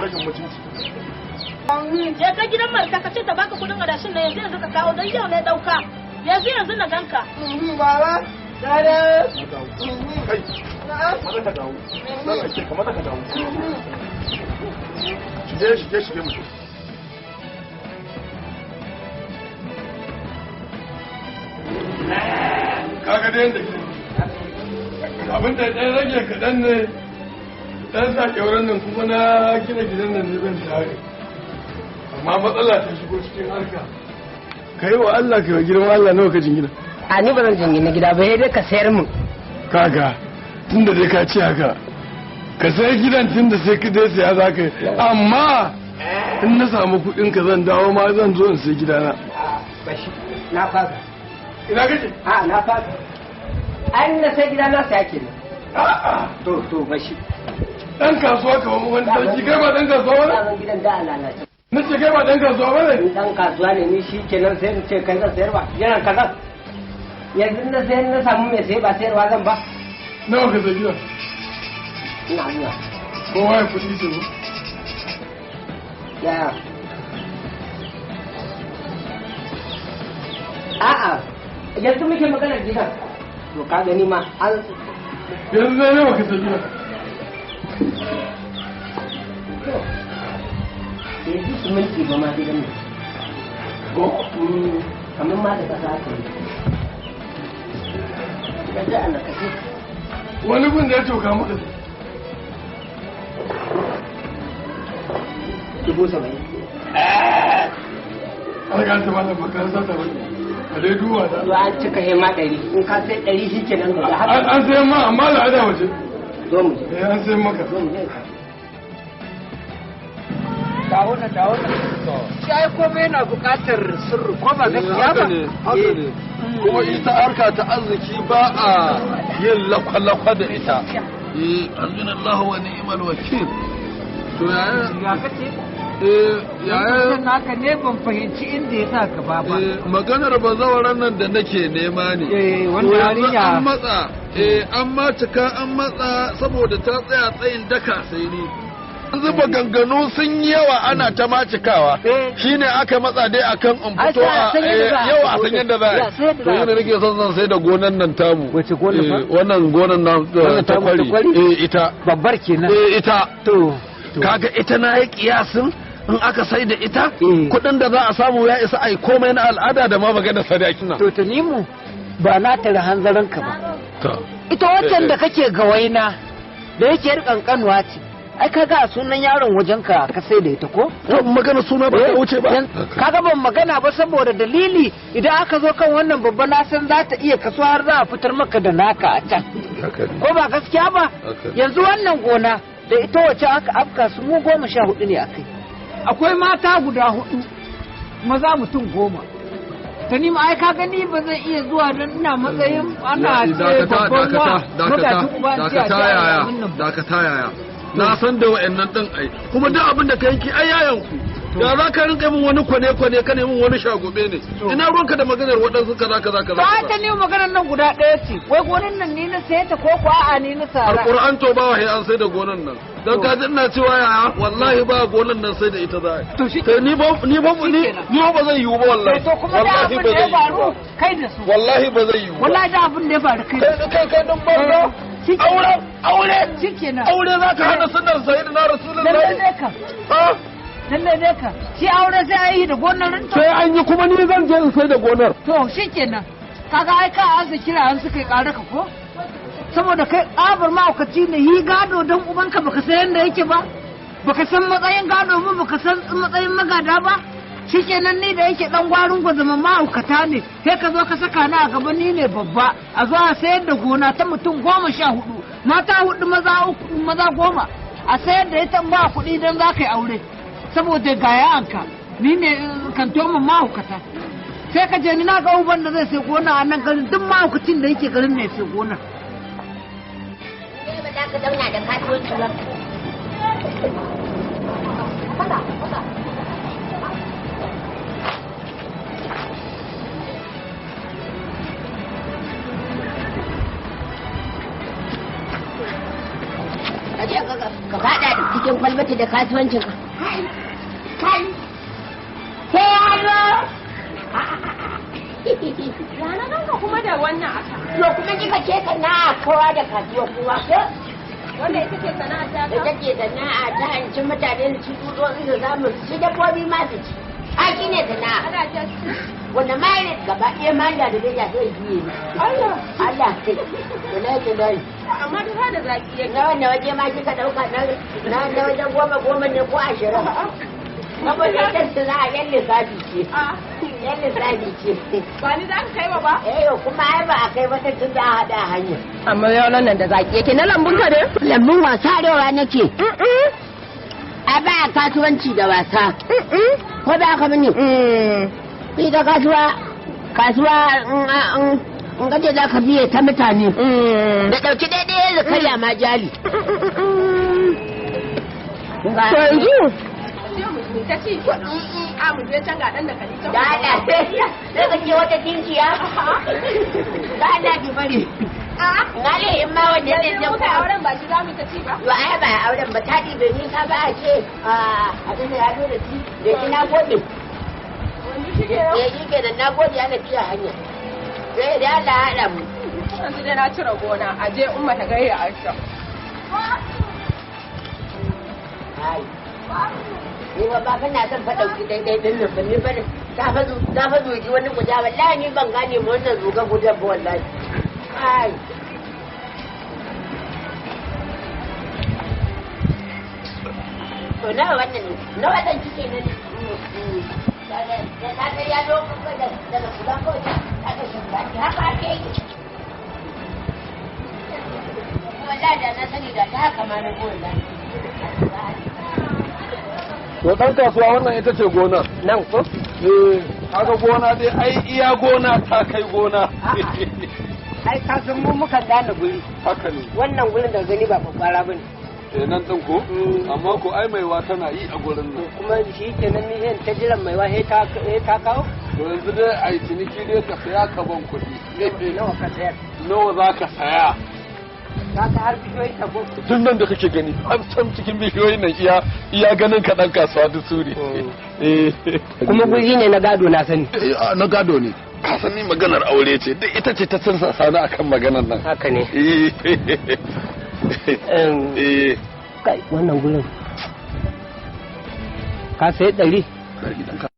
rashin mutunci. Je ka gidan Marka ka ce ta baka kudin adashin na yanzu yanzu ka kawo don yau ne dauka. Yanzu yanzu na ganka. Baba, dada. Kai, maza ka dawo. Zan aike ka, maza ka dawo. Shige, shige, shige mutum. Kaga dai yadda ke. Abin da ɗan rage kaɗan ne, ɗan sa ƙyauren nan kuma na gina gidan nan ne ban tare. Amma matsala ta shigo cikin harka. Ka yi wa Allah, ka yi wa girman Allah, nawa ka jingina? A ni ba zan jingina gida ba, sai dai ka sayar min. Kaga, tun da dai ka ce haka, ka sai gidan tun da sai ka dai saya za ka yi. Amma in na samu kuɗin ka zan dawo ma zan zo in sai gidana. Bashi, na fasa. Ina kake? A na fasa. An na sai gida na saya kenan. A'a. To bashi. Dan kasuwa kamar wani sarki, kai ba dan kasuwa ba ne? Daman gidan da a lalace. Na ce kai ba dan kasuwa ba ne? Ni dan kasuwa ne ni, shi kenan sai in ce kai zan sayar ba. Jiran ka zan. Yanzu na sayar na samu mai saye ba sayarwa zan ba. Nawa ka sai gidan? Ina zuwa. Kowa ya kuɗi ce ko? Ya. A'a, yanzu muke maganar gidan. To ka gani ma an Yanzu dai nawa ka sai gidan? To. Yanzu siminti ba ma gidan nan. Ko? Kamar ma da kasa aka yi. Gidan da ana kashe. Wani gun da ya toka maka. 70,000. An ga ta malam baka sa ta bane. Ka dai duba ta. To an cika hema 100. In ka sai 100 shi kenan ga haka. An sayan ma amma la'ada waje. Zo mu je. Eh, an sayan maka. Zo mu je. Dawo na, dawo na. Shi ai komai yana buƙatar sirri, ko ba gaskiya ba? Haka ne. Kuma ita harka ta arziki ba a yin lakwa-lakwa da ita. Eh, hasbunallahu wa ni'mal wakil. To yaya? Ya kace? Eh, yaya? Wannan naka ne ban fahimci inda ya sa gaba ba. Eh, maganar bazawaran nan da nake nema ne. Eh, wannan To yanzu yarinya. an matsa, eh, an ma cika an matsa saboda ta tsaya tsayin daka sai ni. Yanzu maganganu sun yi yawa ana ta macikawa. Shine aka matsa dai akan in Ai, fito sai a a san yadda za a yau a san yadda za a Ya, sai yi. yadda To za a yana nake son zan sai da gonan nan tamu. Wace gonar fa? Eh, wannan gonan nan Wannan ta tamu ta kwari. kwari? Eh, ita. Babbar kenan. Eh, ita. To. Kaga ita na yi kiyasin in aka sai da ita Eh. kuɗin da za a samu ya isa ai komai na al'ada da ma magana sadaki na. To Tanimu ba na tare hanzarinka ba. Ta. Ita waccan da kake gawaina da yake yar kankanuwa ce. Ai kaga a sunan yaron wajenka ka sai da ita ko? To magana suna ba ta wuce ba. Kaga ban magana ba saboda dalili idan aka zo kan wannan babba na san za ta iya kaso har za a fitar maka da naka a can. Haka ne. Ko ba gaskiya ba? Haka ne. Yanzu wannan gona da ita wacce aka afka su mu 14 ne akai. Akwai mata guda 4, maza mutum 10. Tanimu ai ka gani ba zan iya zuwa don ina matsayin ana ce Dakata, babban wa dakata, magajin uba in ce a dakata ce a yi yaya, abin nan ba. dakata yaya. Na san da wa'annan din ai. Kuma duk abin da ka yanki ai yayan ku. Da za ka rinka min wani kwane-kwane ka min wani shagobe ne. Ina ruwanka da maganar waɗansu kaza kaza kaza. To ai Tanimu maganar nan guda ɗaya ce, wai gonan nan ni na saye ta ko ko a'a ni na sara. Alƙur'an to ba wahai an sai da gonan nan. Dan ka ji ina cewa yaya wallahi ba gonan nan sai da ita za a yi. To shi Kai ni ba ni ba ni ni ba zai yiwu ba wallahi. To kuma da Wallahi abin ba da ya zai yiwu faru ba. kai da su. Wallahi ba zai yiwu ba. Wallahi da abin da ya faru kai da su. Kai kai kai din banza. Shikenan. Aure aure Shikenan. aure za ka hana sunnar sayyidina Lallai rasulullahi. ne ka. Ha? Lallai ne ka. Shi aure sai a yi da gonar rinta. Sai an yi kuma ni zan je in sai da gonar. To shikenan. Kaga ai ka an kira an suka yi ƙara ka ko? Saboda kai tsabar mahaukaci ne yi gado don ubanka baka san yadda yake ba. Baka san matsayin gado ba baka san matsayin magada ba. Shikenan ni da yake dan gwarin gwazaman mahaukata ne sai ka zo ka saka ni a gaba ni ne babba a zo a sayar da gona ta mutum 14 mata 4 maza 3 maza 10 a sayar da ita ba kuɗi don za ka yi aure saboda ga yayanka ni ne kantoman mahaukata sai ka je ni na ga uban da zai sai gona a nan garin duk mahaukacin da yake garin ne sai gona. Ba za ka zauna da kasuwanci ba. Ka je ka fada cikin kwalbatin. ruwanta da kasuwancin. Kai, kai, sai yaro. Yana nan ka kuma da wannan aka. Yo kuma kika ce sana'a kowa da kasuwa kowa ko? Wanda ita ce sana'a ta ka? Ita ce sana'a ta hancin mutane su ci tsutsotsi su samu su ci dabbobi ma su ci. Ai shi ne sana'a. Ana ta ci. Wanda ma ne gaba ɗaya ma da da zai sai biye ne. Allah. Allah. Wallahi tallahi. Amma ta da zaki yake. Na wannan waje ma kika ɗauka na wajen 10 10 ne ko 20. Saboda ita sana'a yan lissafi ce. Yan lissafi ce. Ba ni za ka kai wa ba? Eh yo kuma ai ba a kai ba ta tun da a haɗa hanya. Amma yaulan nan da zaki yake na lambun ka ne? Lambun wasa rewa nake. A ba kasuwanci da wasa. Ko ba ka bane? Ita kasuwa kasuwa in kace za ka biye ta mutane. Da ɗauki daidai da karya ma jali. To yanzu ta ci a mu je can ga dan da kali can. Da Allah sai ka ce wata tinkiya. Da Allah ki bari. Na le in ma wanda zai Yanzu muka auren ba shi za mu ta ci ba. Yo ai ba auren ba ta ɗibe ni ka ba a ce abin da ya zo da ci da ki na gode. Yanzu shi kenan. Eh shi kenan na gode ana biya hanya. Sai da Allah ya haɗa mu. Yanzu dai na cire gona a je umma ta gayya Aisha. Ai. Ni ba ba na son fa ɗauki daidai ɗin nan ba ni ba ta fa zugi wani guda wallahi ni ban gane mu wannan zuga gudan ba wallahi. Ai. To nawa wannan nawa zan cike nan da safe ya zo daga kula kawai ta kashe baki haka ake yi. Wallahi da na sani da ta haka ma na wallahi. To dan kasuwa wannan ita ce gonar. Nan ko? Eh, kaga gona dai ai iya gona ta kai gona. Ai ka san mu mukan gane guri. Haka ne. Wannan gurin da gani ba kwakwara bane. Eh nan din ko? Amma ko ai maiwa tana yi a gurin nan. Kuma shi kenan ni sai ta jiran maiwa sai ta sai ta kawo. To yanzu dai ai ciniki dai ka saya ka ban kuɗi. Nawa ka sayar? Nawa za ka saya? Ka ta har bishiyoyi ta ko? Tun nan da kake gani har can cikin bishiyoyin nan iya iya ganin ka dan kasuwa duk su ne. Kuma guri ne na gado na sani. Na gado ne. Ka san ni maganar aure ce duk ita ce ta sansasa ni akan maganar nan. Haka ne. Eh. Kai wannan gurin. Ka sayi 100? 100 dan